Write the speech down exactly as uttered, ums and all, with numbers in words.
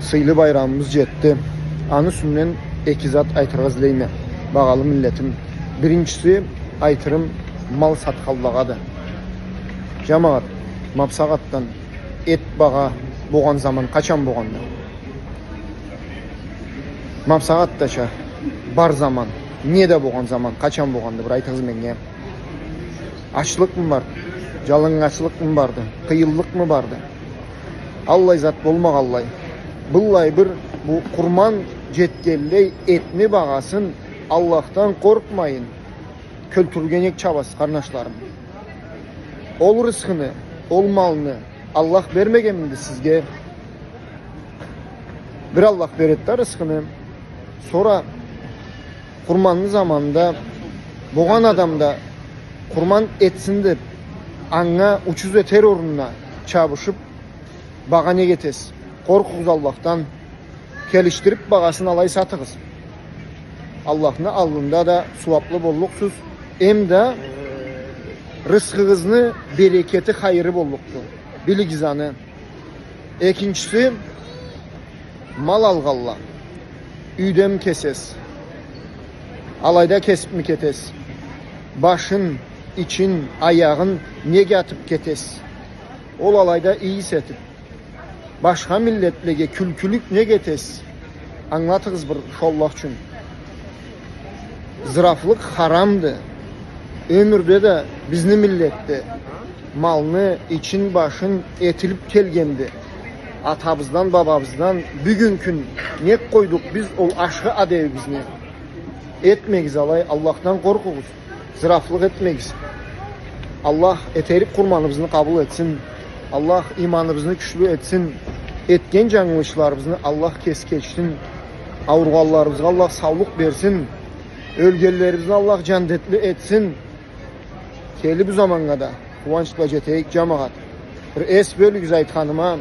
Сыйлы байрамыбыз джетди. Аны юсюнден эки зат айтыргъа излейме, багъалы миллетим. Биринчиси, айтырым мал сатханлагъады. Джамагъат, ма бусагъатдан эт багъа богъан заман къачан богъанды? Ма бусагъатдача бар заман, не да богъан заман къачан богъанды? Бир айтыгъыз меннге. Ачлыкъмы барды? Джалангачлыкъмы барды? Къыйынлыкъмы барды? Аллай зат болмагъанлай. Быллай бир, бу къурман джетгенлей этни багъасын Аллахдан къоркъмайын кёлтюрюрге нек чабасыз, къарнашларым? Ол рысхыны, ол малны Аллах бермегенмиди сизге? Бир Аллах береди да рысхыны. Сора къурманны заманында богъан адам да къурман этсин деб, анга учуз этер орнуна чабышыб, багъа нек этесиз? Къоркъугъуз Аллахдан. Келишдириб, багъасын алай сатыгъыз. Аллахны аллында да сууаблы боллукъсуз, эм да рысхыгъызны берекети, хайыры боллукъду. Билигиз аны. Экинчиси, мал алгъанла, юйденми кесесиз, алайда кесибми кетесиз? Башын, ичин, аягъын неге атыб кетесиз? Ол алайда ийис этиб, башха миллетлеге кюлкюлюк неге этесиз? Ангылатыгъыз бир шо Аллах ючюн. Зырафлыкъ харамды. Ёмюрде да бизни миллетде малны ичин, башын этилиб келгенди. Атабыздан, бабабыздан бюгюн кюн нек къойдукъ биз ол ашхы адебибизни? Этмегиз алай, Аллахдан къоркъугъуз. Зырафлыкъ этмегиз. Аллах этерик къурманыбызны къабыл этсин. Аллах иманыбызны кючлю этсин. Этген джангылычларыбызны Аллах кеси кечсин. Ауругъанларыбызгъа Аллах саулукъ берсин. Ёлгенлерибизни Аллах джандетли этсин. Келир бу заманнга да къууанч бла джетейик, джамагъат. Бир эс бёлюгюз айтханыма.